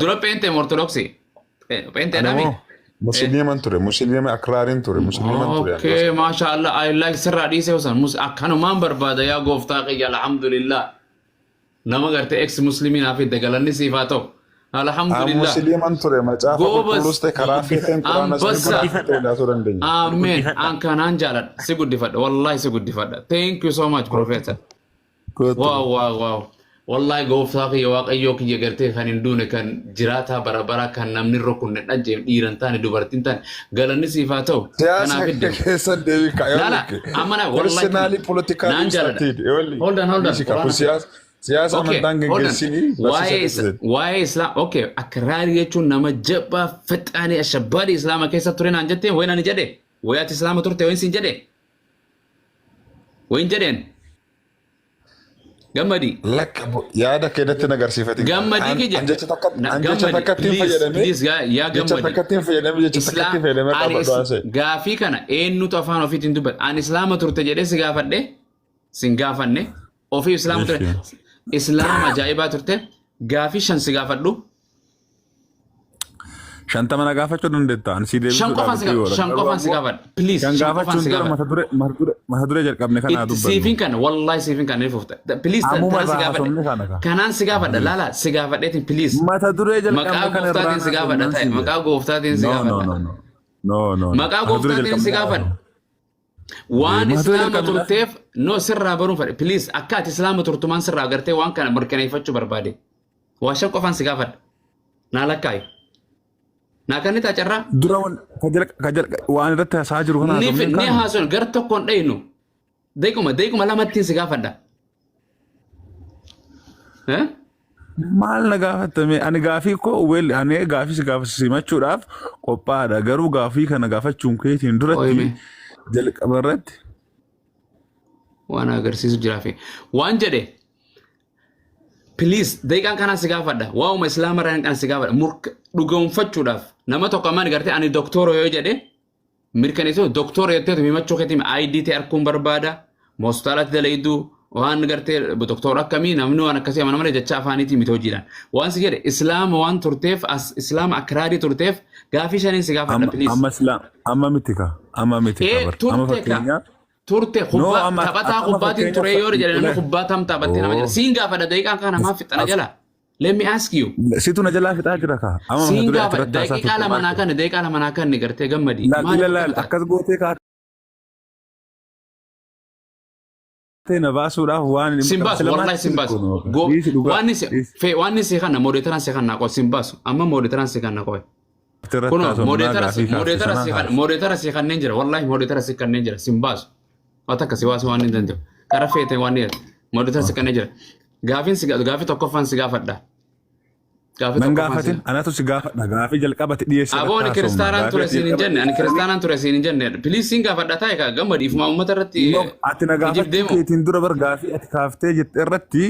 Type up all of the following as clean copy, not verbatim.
Dura pheenxee moo ortodoksii? Pheenxee Ani dhaami? moo musliiman ture, musliima akraariin ture, musliiman ture. Ani Okay, maasha Allah. I like sirraa dhiisee osoo mus akkanumaan barbaada yaa gooftaa kiyya, alhamdulillah. Nama gartee ex muslimii naaf hidde, galanni siif haa ta'u. An Alhamdulillah. musliiman ture, macaafa Goobas. qulqulluus ta'e karaa feeteen quraanas ta'e Ambassa. karaa feeteen ilaaluu dandeenya. Ameen. Guddifadha. An kanaan jaaladha. Si guddifadha. Wallahi si guddifadha. Thank you so much, Professor. Gootu. Wow, wow, wow. Wallahi gooftaa kiyya, waaqayyoo kiyya gartee kan hin duune, kan jiraataa bara baraa, kan namni rukunne dhajjeef dhiira hin taane dubartiin taane, galanni siif haa ta'u. Siyaasa Kanaaf hidde. keessan deebii kaayoo. Laala, amma na wallahi kana Personally political naan jaaladha. started. Hold on, hold on. Dhiisi ka kun Quraana. siyaasa siyaasa Okay, amantaan hold on. geggeessinii barsiisa Waa'ee keessatti. waa'ee islaam, okay, akraarii jechuun nama jabaa fixaanii ashabbaadii islaama keessa ture naan jetteen, wayin ani jedhe, wayi ati islaama turte wayin siin jedhe, wayin jedheen gammadii. Lakka yaada keenyatti agarsiifatin. Gammadii kiyya. An jecha takka an jecha Gammadi, takkatti hin please, fayyadamee please, yaa jecha gammadi. takkatti hin fayyadamee jecha takkatti hin fayyadamee Ani dhaabadhu haasa'e. Gaafii kana eenyutu afaan ofiitiin dubbata? Ani islaama turte jedhee si gaafadhe, sin gaafanne, ofii islaama ture. Islaama ajaa'ibaa turte. Gaafii shan si gaafadhu. 50 na gaafachuu dandeetta. Ani si Shan deebisuudhaaf qofaan si itti gaafadha. Shan yoora. qofaan si gaafadha. Please, Shan shan qofaan gaafachuun si dura gaafadha. mata duree jalqabne kanaa Itti dubbannu. siifin kana, wallahi siifin kana ni fufta. Please, Ammuma tanaan si irraa gaafadhe. haasofne kana ka. Kanaan si gaafadha. Laala, si gaafadheetiin, please. Mata duree jalqabne Maqaa kana irraa gooftaatiin si gaafadha haasofnaan ta'e. si Maqaa gooftaatiin si No, no, gaafadha. no, no. No, no, no. Maqaa Mata duree gooftaatiin si jalqabne gaafadha. Waan Mata duree islaama jalqabne. turteef no sirraa baruun fedhe. Please, akka ati islaama turtumaan sirraa agartee waan kana mirkaneeffachuu barbaade. Waa shan qofaan si gaafadha. Naa lakkaayi. Naa kan ni carraa. Dura waan irratti haasa'aa jiru kana Ni haasofne ni kaanu. haasofne, gar tokkoon dhaynu. Daqiiquma lamattiin si gaafadha. Eh? Maal na gaafatame? Ani gaafii koo well, ani gaafii si gaafa simachuudhaaf qophaa'aadha. Garuu gaafii kana gaafachuun keetiin duratti Ooyime. jalqaba irratti Waan agarsiisu jiraafi. Waan jedhe, please, daqiiqaan kanaan si gaafadha. Waa'uma islaama irraa kan si gaafadha. Dhugoomfachuudhaaf nama tokko ammaan gartee ani doktora yoo jedhe mirkaneessuu, doktora jetteetu himachuu keetiin ID ta'e arguun barbaada. Hospitaalatti dalayduu waan gartee doktora akkamii, namni waan akkasii amana malee jecha afaaniitiin miti hojiidhaan. Waan si jedhe, islaama waan turteef, as islaama akraarii turteef, gaafii shaniin si gaafadha, amma please. amma islaam amma miti ka amma miti ka Ee bar amma turte ka fakkeenyaaf turte no kubbaa amma taphataa amma kubbaatiin ture fakkeenyaaf yoo jedhe, namni kubbaa tam taphattee nama jedha. Oh. Siin gaafadha, daqiiqaan kana maaf fixana jala. Let me ask you. Situ na jalaa fixaa jira ka. Amma mata Siin duree gaafa achirratti haasaa daqiiqaa turte lama maal naa ture? kanne, daqiiqaa 2 naa kanne gartee gammadi. Laal Maaliif ila laal akkana taate? Akkas gootee kaatee na baasuudhaaf waan hin Sin baasu, sila wallahi maatti sin baasu. kun Go dhiisi dhugaa waan si dhiisi. fe waan si kana moderatoraan si kana qoy, sin baasu. Amma moderatoraan si kana qoy. Irratti Kunoo haasofnaa moderatora gaafii kaafte moderatora sanaa si kana kaase. moderatora si kanneen jira. Wallahi moderatora si kanneen jira. Sin baasu. Waan takka si waasu waan hin danda'u. Kara feete waan ni moderatora si kanneen jira. Gaafiin si gaafii tokkoffaan si gaafadha. Gaafii Nan tokkoffaan si gaafatin, anatu si gaafadha, gaafii jalqabatti dhiyeesse Aboo irratti ani haasofna kiristaanaan gaafii ture ati siin hin jalqaba jenne. Ani dhiyeesse. Kiristaanaan ture siin hin jenne. Please, siin gaafadha taa'e kaa gammadi ifuma uummata irratti No, ati na gaafachuu kijibdeemo. keetiin dura bar gaafii ati kaaftee jette irratti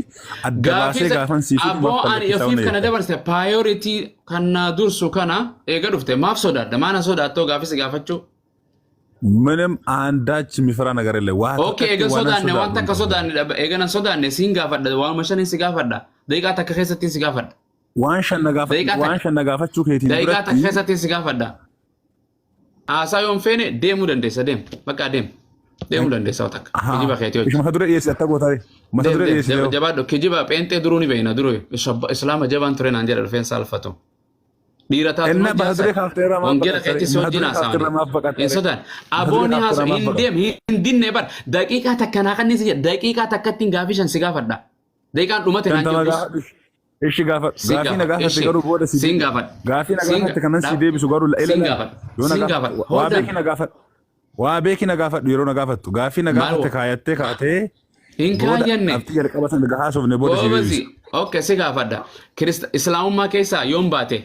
adda Gaafii baasee gaafan siif aboo hidumaaf ani kallattii ofiif sabna kana jette. dabarse priority kan na dursu kana eega dhufte maaf sodaadha? Maana sodaattoo gaafii si gaafachuu? ምንም አንዳች የሚፈራ ነገር የለም። waa Okay, takkatti eega waanan sodaanne waan sodaadhu hin takka qabu. Sodaanne dhaba eega nan sodaanne siin gaafadha, waanuma shaniin si gaafadha. Daqiiqaa takka keessattiin si gaafadha. Waan shan na gaafa Daqiiqaa waan takka shan na gaafachuu keetiin daqiiqaa takka duratti keessattiin si gaafadha. Haasaa yoon feene deemuu dandeessa, deem. Bakka deem. Deemuu dandeessa waan takka. Kijiba keetii hojii. Ishuma mata duree dhiyeessi atta gootare. Mata Deem duree deem dhiyeessite yoo. Jabaadhu, kijiba pheenxee duruu ni beekna duruu islaama jabaan ture naan jedha dhufeen saalfatu. Dhiira taatu Enna maal mata jaarsa? duree kaafteerraa maaf Wangeela baqattare? keetti si Mata wajjin duree kaafteerraa haasa'ani. maaf Hin baqattare? sodaan. Mata duree Aboonni haasa kaafteerraa maaf hin baqatte? deem hin dinne bar daqiiqaa takka naa kanneen si jedha, daqiiqaa takkatti gaafii shan si gaafadha. Daqiiqaan dhumate naan 50 jettus. gaafadhu. Ishi gaafadhu. Siin Gaafii na gaafadha. gaafatte Ishi garuu booda si siin deebisu. gaafadha. Gaafii na Siin gaafatte kanan si deebisu garuu ila siin laal. gaafadha. Yoo na Siin gaafadhu gaafadha. waa Hold on. beeki na gaafadhu. Waa beeki na gaafadhu yeroo na gaafattu. Gaafii na Maal gaafatte kaayattee kaatee hin booda kaayyanne. qabxii jalqaba sana gahaa haasofne booda si Goobasi. deebisa. Okay, si gaafadha. Islaamummaa keessaa yoom baate?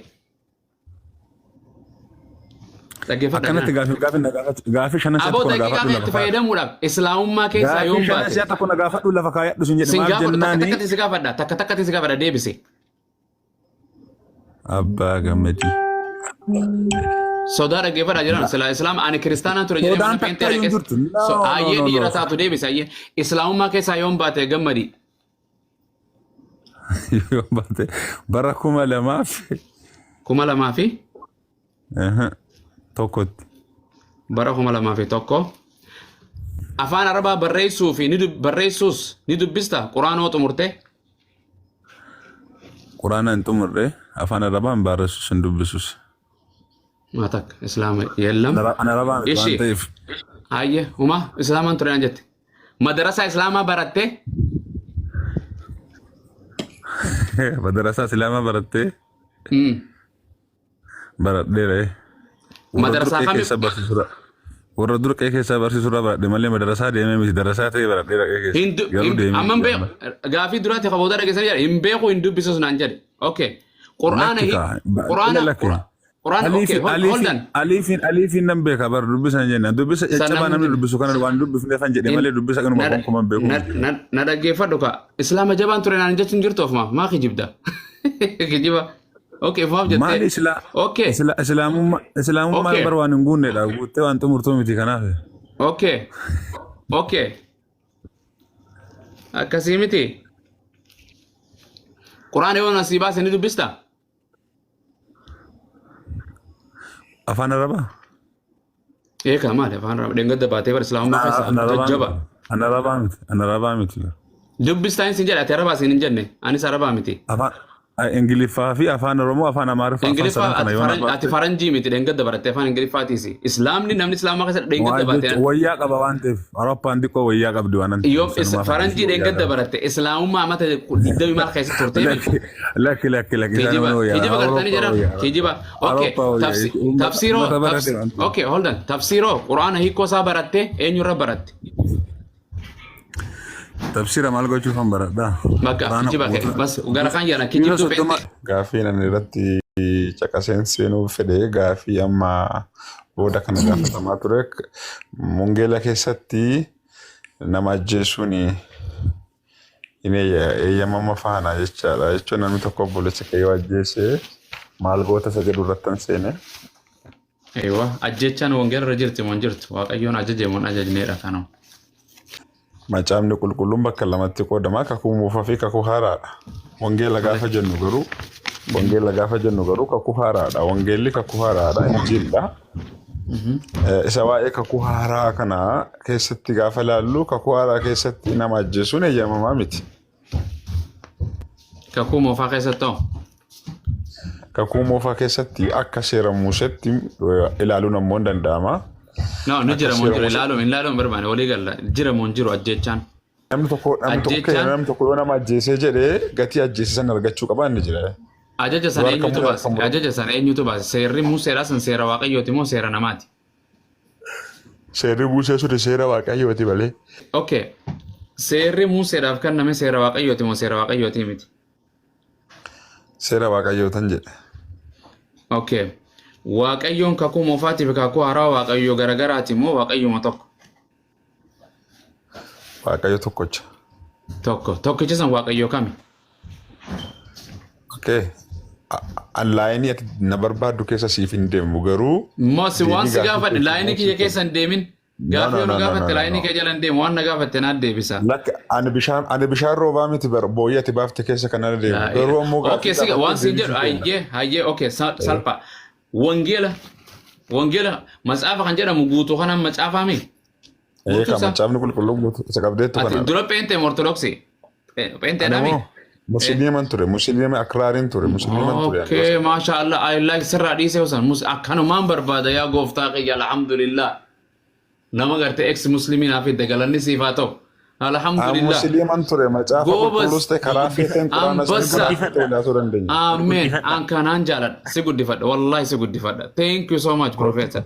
Dhaggeeffadha Akkanatti kanaan. gaafii gaafii na gaafadhu. Gaafii shanan si'a Aboo tokko na daqiiqaa gaafadhu kee lafa itti kaayadhu. fayyadamuudhaaf islaamummaa keessaa Gaafii yoom shanan baate? si'a tokko na gaafadhu lafa kaayadhu sin jedhe Sin maal gaafadhu, takka jennaani. takkatti si gaafadha. Takka takkatti si gaafadha, deebisi. Abbaa gammadii. Sodaa dhaggeeffadhaa jiran sila islaam ani kiristaanaan ture jedhee Sodaan mana takka pheenxee hin dhaqees. jirtu. No, So no, ayyee no, dhiira no. taatu deebisi ayyee. Islaamummaa keessaa yoom baate gammadi? Yoo baate bara 2000. 2000 fi Tokkotti. Bara 2001. Afaan Arabaa barreessuu fi ni barreessuus ni dubbista, Quraanoo xumurte? Quraana hin xumurre, afaan Arabaa hin barreessus, hin dubbisus. Maa takka Islaama yeellam. An Arabaa miti waan Ishi. ta'eef. Ayye, huma Islaamaan ture naan jette. Madarasaa Islaamaa baratte? Madarasaa Islaamaa barattee? Baradheera. Warra Madarasaa durqee kami? keessa barsiisurra. Warra durqee keessa barsiisurra baradhe malee madarasaa deemee miti, darasaa ta'e baradheera qe'ee keessa. Hin Garuu deemee amman miti beeku amma. Gaafii duraatti kabooda dhageessanii jedhe, hin beeku, hin dubbisus naan jedhe. Okay. Qur'aana Lakki hi kaa. Qur'aana Lakki. Qur'aana okay, Aliifin hold aliifin on. Aliifin aliifin nan beeka bar, dubbisa hin jenne. Dubbisa San caccabaa namni namni dubbisu kana waan dubbifne kan jedhe malee dubbisa kanuma gonkumaa hin beeku miti. Na dhaggeeffadhu ka. Islaama jabaan ture naan jechuun jirtu ofumaaf. Maa kijibda? Kijiba. Okay, ofumaaf Maali jettee. isla Okay. isla islaamummaa islaamummaan Okay. bar waan hin guunnedha. Guuttee waan xumurtuu miti kanaaf. Okay. Okay. Akkasii miti. Qur'aana yoo asii baase ni dubbista? Afaan Arabaa? Eekaa, maali afaan Arabaa? Dheengadda baatee bara islaamummaa keessa An Arabaa jajjaba. miti. An Arabaa miti. An Arabaa miti. Dubbistaa hin jedhe, ati Arabaa siin hin jenne. Anis Arabaa miti. Afaan Ingiliffaa fi afaan Oromoo, afaan Amaariffaa, afaan Ingiliffaa sadan kana ati yoo na ati faranjii miti, dheengadda baratte afaan Ingiliffaatiis. Islaamni namni islaamaa keessa dheengadda Waa baate. jechuun wayyaa qaba waan ta'eef, Awurooppaan xiqqoo wayyaa qabdi waan Yoo ta'eef sanumaaf faranjii wayyaa dheengadda qaba. baratte, islaamummaa amata 20 maal keessa turtee miti. Lakki, lakki, lakki, lakki, isaan Kijiba wayyaa kijiba gartanii Awurooppaa jira wayyaa kijiba. Okay, Awurooppaa wayyaa tafsiiroo uummata barate waan ta'eef. Okay, hold on. Tafsiiroo Quraana hiikoo isaa baratte, eenyurra baratte? Tafsiira maal gochuuf han baradhaa? Bakka Quraana kijiba kee guutuu. bas gara kan jedhan Dhiira kijibduu 30. feete. Gaaffii ani irratti caqaseen seenuu fedhe, gaafii amma booda kana gaafatamaa ture. Wangeela keessatti nama ajjeesuun hin eeyyamama faana jechaadha. Jechuun namni tokko obboleessa kee yoo ajjeese maal goota isa jedhu irratti han seene. Eewa, ajjechaan wangeela irra jirti moo hin jirtu? Waaqayyoon ajaje moo hin ajajneedha kanoo? Macaafni qulqulluun bakka lamatti qoodama, kakuu moofaa fi kakuu haaraadha. Wangeela gaafa jennu garuu, wangeela gaafa jennu garuu kakuu haaraadha. Wangeelli kakuu haaraadha, injiilidha. Isa waa'ee kakuu haaraa kana keessatti gaafa ilaallu, kakuu haaraa keessatti nama ajjeesuun eeyyamamaa miti. Kakuu moofaa keessatti hoo? Kakuu moofaa keessatti akka seera Museetti ilaaluun ammoo hin danda'ama. No, ni Akka jira moo hin seera jiru? Musee Ilaaluun hin ilaaluun barbaane, walii galla. Jira moo hin jiru ajjechaan? Namni tokko Ajjechaan namni tokko yoo nama ajjeesee jedhee gatii ajjeese sana argachuu qaba inni jira. Ajaja sana Yoo harka eenyutu mure baase? harka mure. Ajaja sana eenyutu baase? Seerri Museedhaa san seera Waaqayyooti moo seera namaati? Seerri Musee sun seera Waaqayyooti malee. Okay. Seerri Museedhaaf kenname seera Waaqayyooti moo seera Waaqayyooti miti? Seera Waaqayyootan jedhe. Okay. Waaqayyoon kakuu moofaatii fi kakuu haaraa Waaqayyoo garagaraati moo Waaqayyoma tokko? Waaqayyo tokkocha. Tokko. Tokkichi san Waaqayyoo kami? Okay. Laayinii ati na barbaaddu keessa siif hin deemu garuu Moo si waan deebii si gaaffii gaafadhe keetii laayinii immoo kiyya siif keessa hin deemin. No, Gaaffii no, yoo na no, no, gaafatte no, no, laayinii no. kee jala hin deemu, waan na gaafatte naa deebisa. Lakki, ani bishaan roobaa miti bar, booyyee ati baafte keessa kan ana deemu. Garuu ammoo Okay, gaaffii si waan gaafatte siin deebii jedhu siif kenna. hayyee hayyee, okay, salphaa. Wangeela wangeela matsaafa kan jedhamu guutuu kanaan macaafaami? Ee Guutuu kan isaa. Macaafni qulqulluun guutuu isa qabdeettu Ati kanaadha. dura pheenxee moo Ortodoksii? Ani Pheenxeedhaami? moo musliiman ture, musliima akraariin ture, musliiman ture ani Okay, maasha Allah, I like sirraa dhiisee hosan mus akkanumaan barbaada yaa gooftaa kiyya, alhamdulillah. Nama gartee ex muslimii naaf hidde, galanni siif haa ta'u. Ani Alhamdulillah. musliiman ture, macaafa Goobas. qulqulluus ta'e karaa feeteen quraana sana Ambassa. karaa feetee ilaaluu dandeenya. Ameen. Guddifadha. An kanaan jaaladha. Si guddifadha. Wallahi si guddifadha. Thank you so much, Professor.